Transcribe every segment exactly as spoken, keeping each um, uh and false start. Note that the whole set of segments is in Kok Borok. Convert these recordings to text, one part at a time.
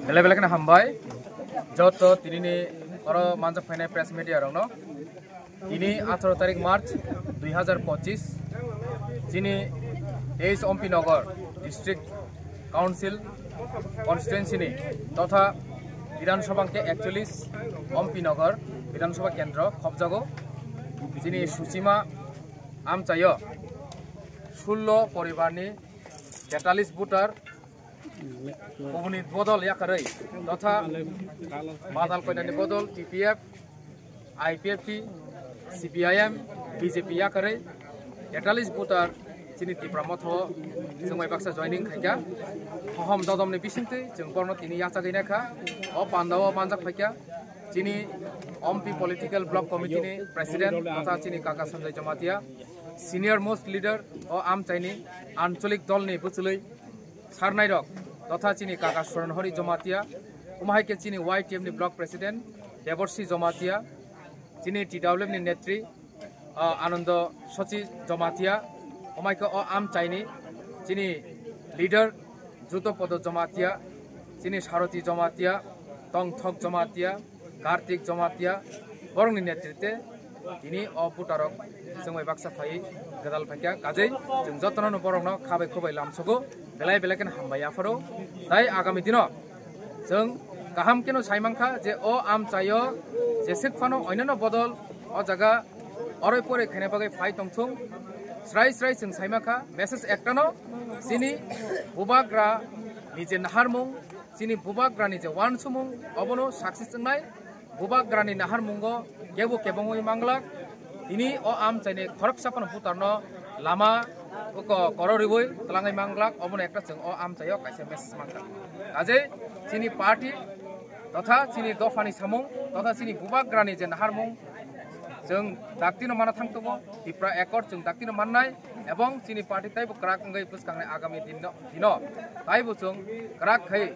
Belai belai kheno hambai joto tinini oro manjak phainai press media rokno. Tini atharo tarik March dui hazar pochis, chini teis Ompi Nagar District Council constituency ni totha Bidhan Sabha hwnkhe ekchollis Ompi Nagar Bidhan Sabha kendro khopjago. Chini Suchima amchaio sullo poribarni tetallis voter kubuni bodol yakarwi totha badal koinani bodol T P F, I P F T, C P I M, B J P yakarwi tetallis voter chini Tipra Motha o chwngbai baksa joining khaikha. Hohom dodomni bisingtwi chwng borno tini yachagwi naikha. O pandao manjak phaikha chini Ompi Political Block Committee ni President totha chini kaka Sanjay Jamatia, senior most leader o amchaini ancholik dolni bwchwlwi sarnairok totha chini kaka Suran Hari Jamatia, omo hai khe chini Y T F ni Block President Deborsi Jamatia, chini T W F ni Netri, ah, Anando Sochi Jamatia, omo hai khe o amchaini chini leader Juto Podo Jamatia, chini Saroti Jamatia, Tongthok Jamatia, Kartik Jamatia, borokni netritwe tini o voterrok chwngbai baksa phaiwi gwdal phaikha. Kajei chwng jotono borokno khabai khubai lamsogo, belai belai kheno hambai yapharo. Tai agami dino chwng kaham kheno saimankha je o amchaio jeswk phano oinano bodol o jaga oroi poroi khaina bagwi phai tongthung. Srai srai chwng saimankha message ektano, chini bubagra ni je naharmung, chini bubagrani je wansukmung obono success wngnai. Bubagrani naharmungo kebo kebengwi manglak. Tini o amchaini khoroksa phano voterno lama ko-, kororiwi twlangwi manglak, obono ekta chwng o amchaio kaisa message mankha. Kajei chini party totha chini dophani samung totha chini bubagrani je naharmung chwng daktino mana thang tongo, Tipra Accord chwng daktino mannai, ebong chini party taibo kwrak wngwi bwskangnai agami dinno, dino taibo chwng kwrak khai,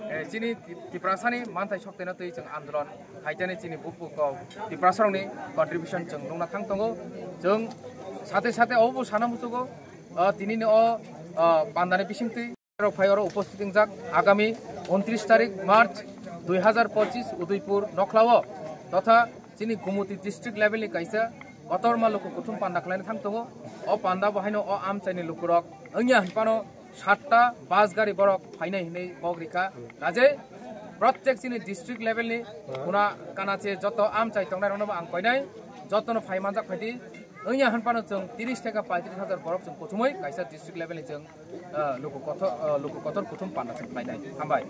eh, chini Ti-, Tiprasani manthai soktaino twi chwng andolon khaitani chini bukuko Tiprasarokni contribution chwng nukna thang tongo. Chwng sate sate obo sana muchugo, ah, tinini o, ah, pandani bisingtwi rok phai oro uposthit wngjak agami untris tarik March dui hazar pochis Udaipur nokhlao totha chini Gumuti district level ni kaisa kotorma luku kuthum panda khlaina thang tongo. O panda bo haino o amchaini lukurok wngya hinphano satta bus gari borok phainai hinwi kok rikha. Kajei protek chini district level ni kuna kanache joto amchai tongnai rokno bo ang koinai, jotono phai manjak phaidi. Wngya hinphano chwng tiris theka paitris hajar borok chwng kuthumwi kaisa district level ni chwng, ah, luku kotor, ah, luku kotor kuthum panda chwng khlainai. Hambai.